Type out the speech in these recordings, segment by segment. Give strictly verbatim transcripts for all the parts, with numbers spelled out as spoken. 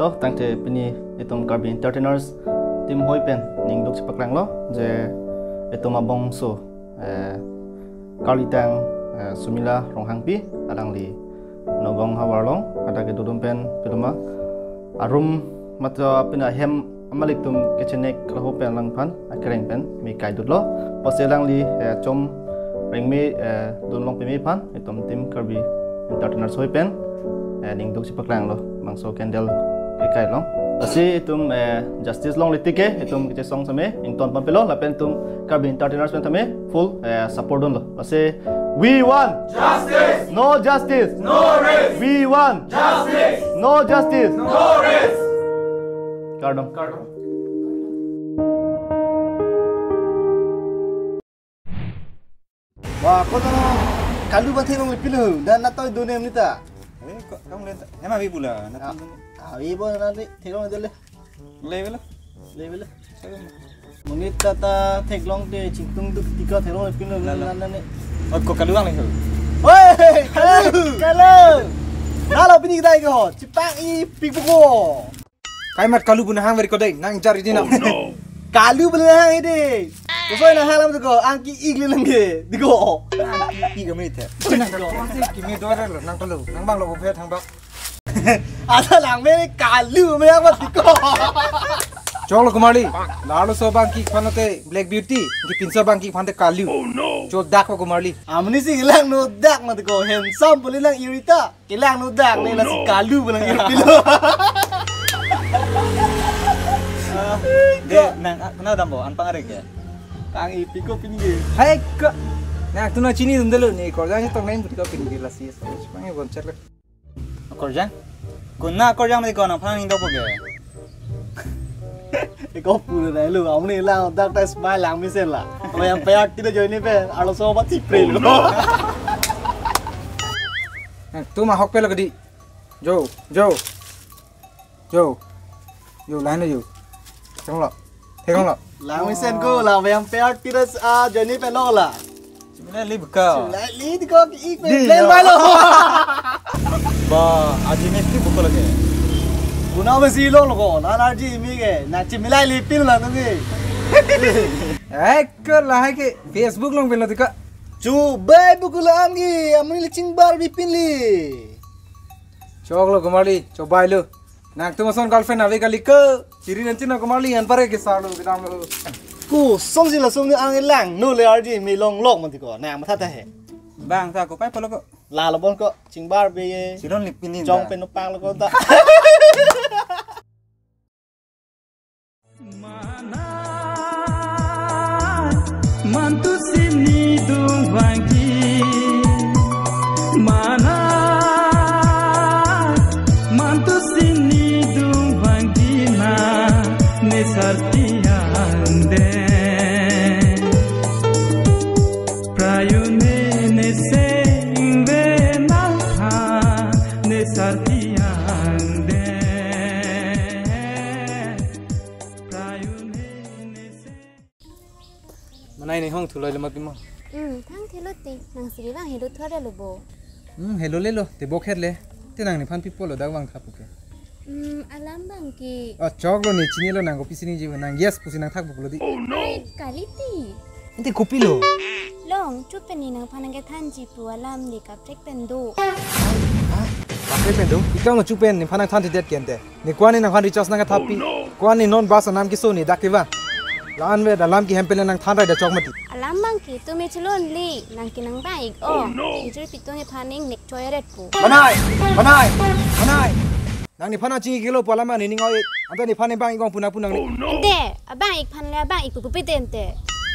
To, tangte pini itum Karbi Entertainers team hoi pen ning duk chepaklanglo je itum abangso, eh, karlitang, eh, Sumila Ronghangpi, alangli Nagaon havar along, hadak kedodun pen piloma arum matha pina hem amalik atum kechenek lahei pen alangphan akereng pen me kaidutlo. Pusi alangli, eh, chom rengme, eh, dun long peme aphan itum team Karbi Entertainers hoi pen, eh, ning duk chepaklanglo, bangso candle kekai along. Lasi itum, eh, justice longle tik ke itum kechesong same ington pampelo, lapen itum Karbi Entertainers pen tame full, eh, support dunlo. Lasi we want justice! No justice! No rest! We want justice! No justice! No rest! Kardom. Kardom. Wah, kono kalu bang theklongle pilo, dan natoi donem neta. Eh, kok kamu lihat? Emang ibu lah, Ah, natoi donem. Ah, ibu nanti theklong aja le. Le bela. Le bela. Saya Monit tata theklong te chingtung duk tika theklongle pilo. Lalo. Nana ne. Oh, kok kalu bang le. Woi, kalu, kalu. Nalo pini kita iko, chepangipik buko. Kaimat kalu pu nanghang veri kodeng, nang jari dina. Oh, no. Kalu pu nanghang ide. Kosoi nanghang alam tiko, ang ki-ik le nangke. Tiko. Ang ki-ik kami te. Nang ko, ang si kimi dua lo, nang kalu, nang bang lo bu phet hang bak. Asa lang me kalu me amat tiko. Choklo Kumarli, lalo so bang ki-ik aphan te Black Beauty, ki pinso bang ki-ik aphan te kalu. Oh, no. Cho dak ko Kumarli. Amni si langno dak ma tiko, handsome pu le lang irita. Kelang no dak, oh, ne lasi no. Kalu pu lang irpilo. De, nang, ah, kenal dambo, anpang arek ya? Pangipik ko pini ke. Hai ke. Nang tu nang chini dun dulu ni, korjang si tong lain buti ko pini ke lasi. Sepangi boncet le. Korjang? Kuna korjang mati ko nang pang indo po ke. Eko pura dai lu, amni lang dak ta smile lang mesen la. Kalau yang peak kita join ni pe, alo so mati pre lu. Oh, no. Eh, tu mahok pe lagi di. Jo, jo. Jo. Jo, lain jo. Tengok lo. Tengok lo. Lang mesen ko la, yang peak kita, ah, join ni pe lo la. Chimilai li buka. Chimilai li di ko ki ik di, play ya. Mai lo. Ba, aji ne ki buka lagi. Guna besi lo lo ko, na na ji mi ke, na chimilai li pin la tu ki. Eh, ke lahai ke Facebook long pin lo tu ka. Chu bai buku la am ki, amni le chingbar bi pin li. Choklo Kumarli, chobai lo. Nang tu mason girlfriend ave kali ke. Chiri nanti na Kumarli, anpar ke sar lo, kedam lo. Kosonsi lason ni ang langno le arji mi long long mati ko. Na matha ta he. Bang ta ko pai polo ko. La lo bon ko, chingbar be ye. Chiron lipini. Jong da. Pen nupang lo ko ta. Mana mantu sini dung vangki. Mana mantu sini dung vangki na ne sarti ande. Prayune ne sengve nangha ne sarti ande. Prayune ne seng. Manai ne hong thuloi le ma pimo. Hmm, thang thelo te, nang siri bang helo thore lo bo. Hmm, helo le lo, te bok het le. Te nang nephan pipo lo dak bang thapu ke. Hmm, alam bang ki. Oh, choklo ne chinilo nang kopi sini jibo nang yes pusi nang thak buklo di. Oh no. Ai, kali ti. Ente kopi lo. Long, chupen ni nangphan nangkethan ji pu alam di kaprek pen do. Ha? Kaprek pen do? Ikang lo chupen nephan nangthan tidet kente. Ne kuan ni nangphan recharge nangkethapi. Oh no. Kuan ni non bus anam keso ni dak kevan. La-an ve dalam ki hempel nangthan rai da chok mati. Alam bang ki tumi chulon li, nang ki nang bang ik o. Oh no. Injur pitung nephan ning nek choy ret pu. Manai! Manai! Manai! Nang nephan nang chingi kilo pu alam ani ning oi. Ante nephan ne bang ik ong pu nang pu nang ni. Oh no. Ente, abang ik phan le abang ik pu pu pite ente.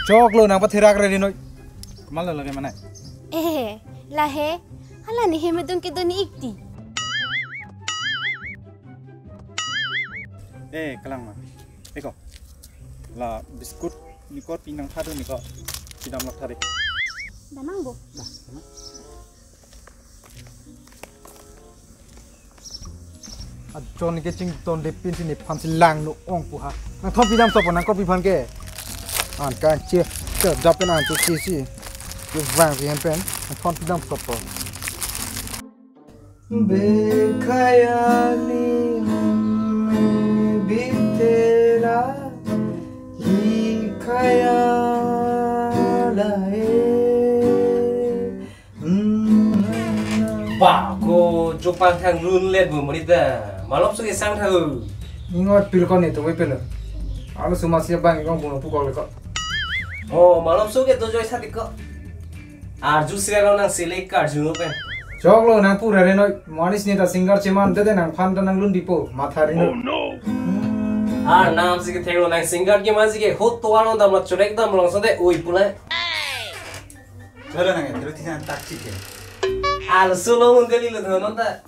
Choklo nang patherak re rinoi. Komat lo lake Manai. Eh, lahe. Hala ni hem dung ke doni ik ti. Eh, kalang ma. Eko. La biscuit ni ko pinang thadu ni ko. Pinang lak thari. Damang bo. Dah, damang. Ajon ke chington de pin si nephan si langno ong pu ha. Nangthon pidam sopo nang kopi phan ke. An kan che che dap pen an che che si. Ke vang si hem pen. Nangthon pidam sopo. Bekhayali hum. Pangthang lun let bu mari ta. Malom suke sang tha. Ingot pil ko ne to pil. Alo suma sia bang ko bu pu ko le ko. Oh, malom suke to joy sati ko. Arju sira lo nang selek arju no pen. Choklo nang pura re noi. Manis ne ta singer cheman de de nangphan ta nanglun dipo. Matha ri no. Ar nam si ke thenglo nang singer ke ma si ke hot to aron dam la chorek dam long so de oi pula. Cholo nang thero tisan tak chike. Al solo mun deli lo non ta.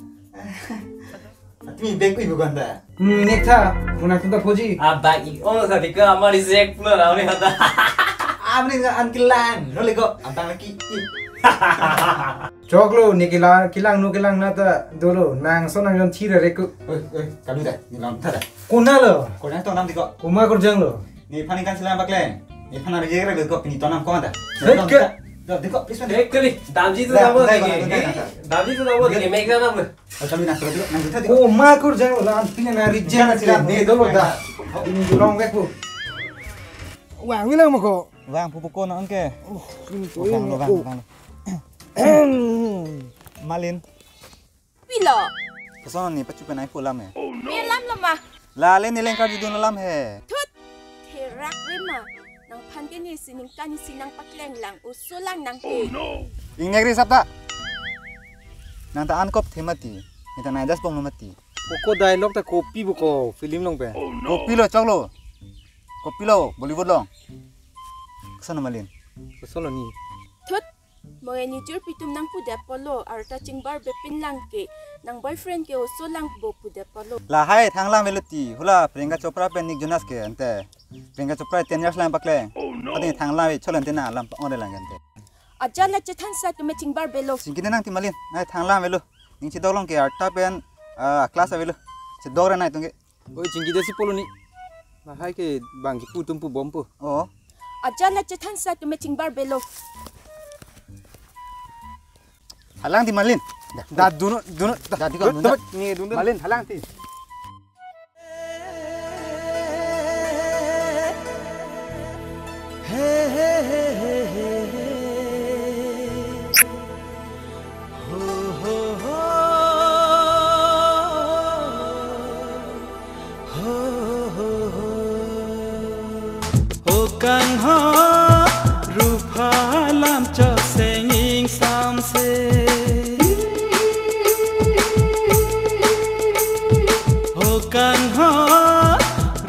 Atimi bek ui bukan ta. Hmm, nek tha, muna kunta phoji. Abang i on sa dika amari zek pula rauni hata. Amni ka an kilang, role ko, abang laki. Choklo, ne kilang, kilang no kilang na ta dolo, nang so nang yon thira reku. Oi, oi, kalu da, ni lang tha da. Kuna lo. Ko nang tong nam diko. Kuma kurjang lo. Nephan ningkan selam pakleng. Nephan ari jere ko pini tonam ko anda. Hei, ke? Diko, please. Hei, kali. Damji tu dah, nabo dah, lagi. Dah, dah, dah. Damji tu nabo lagi. Make up nabo. Oh, kami nak terus, nak terus. Oh, ma kurjang lo, an pini na ari jere. Ningkan selam, ne dolo da. Ini dulong bek bu. Wang bilang mo ko. Wang pupu ko nang ke. Oh, ini ko. Wang lo, wang, wang lo. Malin. Pilo. Koson ne pachu penai pu alam he. Ni alam lo ma. La le ne lengkar judun alam he. Thut. Therak re ma. Nangphan ke ne si ningkan si nang pakleng lang oso lang nang ke. Ingnek ri sapta. Nang ta ankop the mati. Ne ta nai das bong lo mati. Ko dialogue ta copy bu ko film long pen. Copy lo choklo. Copy lo Bollywood long. Koson Malin. Koson lo ni. Thut. Mo e nijur pitum nang pudet polo, arta chingbar bepin lang ke, nang boyfriend ke oso lang bo pudet polo. Lahai thang lang velo ti, hula Priyanka Chopra pen Nick Jonas ke ante. Priyanka Chopra ten years lang pakleng. Ati thang lang ve cholen te na alam ong lang ante. Aja la chethan sa ke me chingbar belo. Singki nang ti Malin, nai thang lang velo. Ning chedok long ke arta pen, ah, class avelo. Chedok re nai tung ke. Oi, chingki desi polo ni. Lahai ke bang kipu tum pu bom pu. Oh. Aja la chethan sa ke me chingbar belo. Halang ti Malin. Da, da, duno, duno, da, da, di ko, duno, duno. Ni duno. Malin, halang ti. O kangho rupha lam choseng ingsamse. O kangho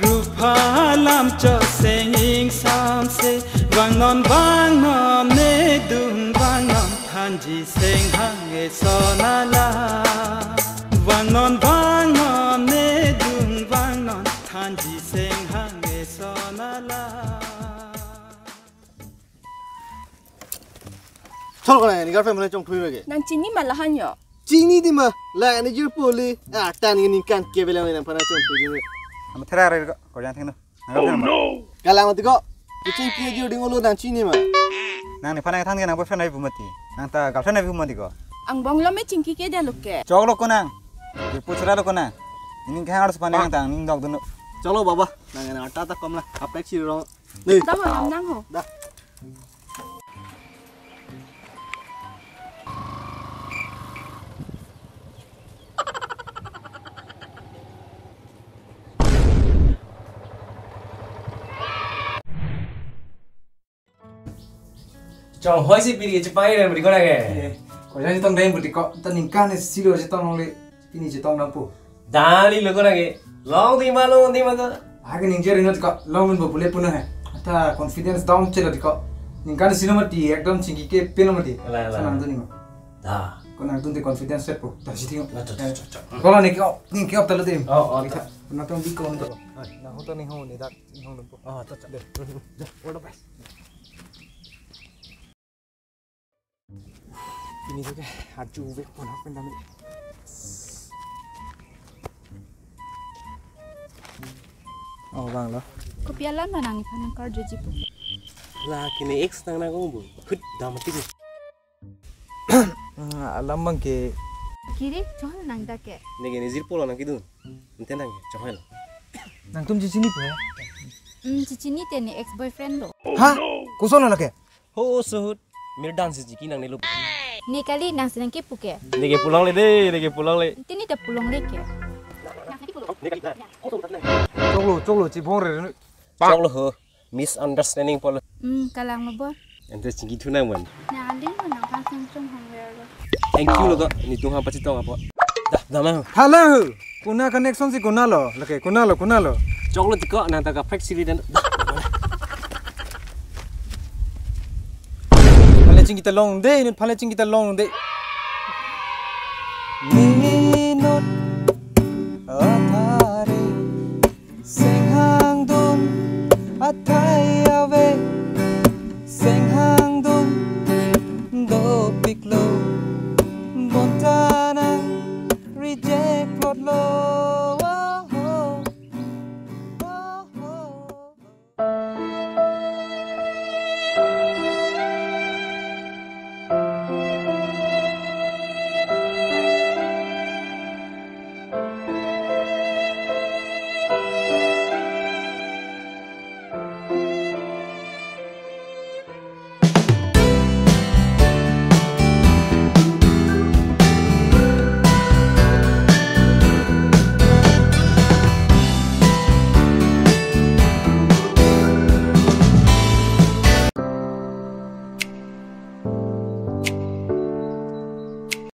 rupha lam choseng ingsamse. Vangnon vangnon ne dun vangnon thanji seng hang eson ala. Vangnon vangnon ne dun vangnon thanji seng hang eson ala. Chol ko na ni girlfriend mo chongthui lo ke. Nang chini ma lahan yo. Chini di ma la ni jir poli. Ah, tan ni kan ke bela nang pana chongthui lo. Am thera re ko ko jan thengno. Nang girlfriend ma. Kalang mati ko. Kuching ke jir ding ulo nang chini ma. Nang nephan nang than ke nang boyfriend ai bu mati. Nang ta girlfriend ai bu mati ko. Angbong lo me chingki ke de lo ke. Choklo ko nang. Di puchra lo ko nang. Ini ke harus pandang tang ning dok dunu. Cholo baba, nang na ta ta kom la. Apek si rong. Ni. Tama nang nang ho. Da. Chonghoi si piri chepai re bri ko na ke. Ko jang chetong deng buti ko, ta ningkan si lo chetong le, pini chetong dam pu. Dali lo ko na ke. Long di ma, long di ma ko. Age ningje rinot ko, long bo pule puno he. Ta confidence down chelo di ko. Ningkan si lo mati, ekdom chingki ke peno mati. Ala, ala. Sanang tu ni ma. Da. Ko nang tun te confidence set po. Ta si tingo. Acha, acha, acha, acha. Ko la ni ko, ni ko ta lo te. Oh, oh, ta. Na tong di ko. Na ho ta ni ho ni dak. Inghong lumpo. Ah, ta, ta. Deh. Deh, all the best. Ini juga aju vek pon hak pendam. Oh, bang lo. Kopi alam ma nang iphan nang karju jipo. La kini ex nang nang bu. Khut dam tik. Alam bang ke. Kiri, chonghoi nang dak ke. Neke ne jirpo lo nang kedun. Ante nang chonghoi lo. Nangtum chechini po? Hmm, chechini te ne ex boyfriend lo. Ha? Koson lo ke? Ho suhut. Mir dan si chiki nang ne lo. Ne kali nang si nangkepu ke. Ne ke pu longle de, ne ke pu longle. Tini ta pu longle ke. Choklo, choklo, chibong re. Choklo ho. Misunderstanding pulo. Hmm, kalang lo bor. Ante chingki thu nang man. Nang ading lo nangphan chongchong hang ver lo. Thank you lo to. Netum aphan pachetong apot. Dah, dah mang. Hello. Konat connection si konat lo. Lake konat lo, konat lo. Choklo tiko nang ta kaprek sili dan. Dah. Phan le chingki ta long de, phan le chingki ta long de.